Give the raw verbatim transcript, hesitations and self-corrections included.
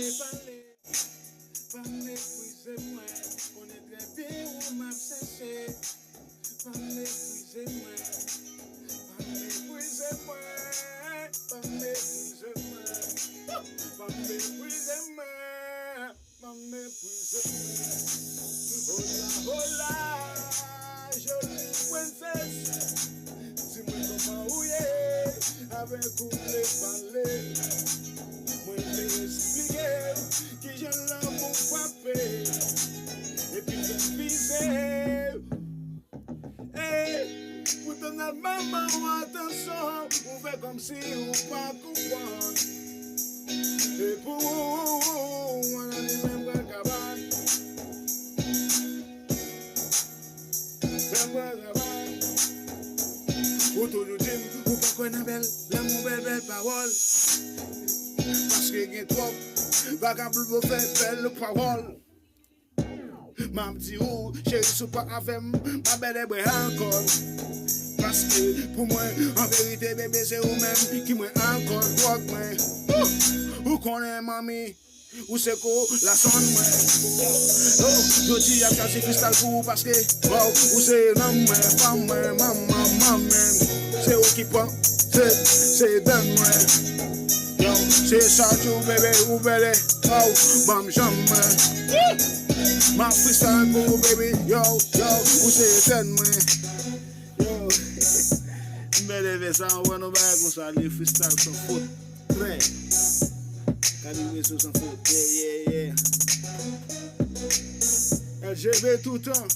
Pale, pa meprize mwen, konnen trè byen ou m ap chèche. Pa meprize mwen, pa meprize mwen, pa meprize mwen, pa meprize mwen, pa meprize mwen. Hola, hola, jolie princesse. Di mwen kòman ou ye, avèk ou m vle pale. Mwen vle eksplike w kijan lanmou frape, epi fè m vize w. Ey, pou tonnè manman w atansyon, ou fè kòmsi ou pa konprann. E pou ou, ou, ou, ou, ou, ou, ou, ou, ou, ou, ou, ou, ou, ou, ou, ou, ou, Fè m pran travay. Ou toujou di m, ou pa kwè nan bèl lanmou, bèl, bèl pawòl. Paske gen twòp vagabon pou fè bèl pawòl. M ap di ou, cheri, si w pa avè m, pa bèlè bwè alkòl. Paske pou mwen, an verite, bebe, se ou menm ki mwen alkòl, dwòg mwen. Ou, ou konnen, manmi. Ou se korazon mwen. Oh, jodi a m chwazi Cristal pou ou paske, wow, ou se nanm mwen, fanm mwen, manman, manman. Se ou ki pran, se, se dan mwen. Yo, se sa tou, bebe, ou bèlè, oh, ban m janm mwen. M ap freestyle pou ou, baby, yo, yo, ou se etèn mwen. Yo, m bèlè fè sa, ou wè nou bagay konsa, li freestyle san fot. Prè. Kalibre sou san fot. Yeah, yeah, yeah. L G B toutan.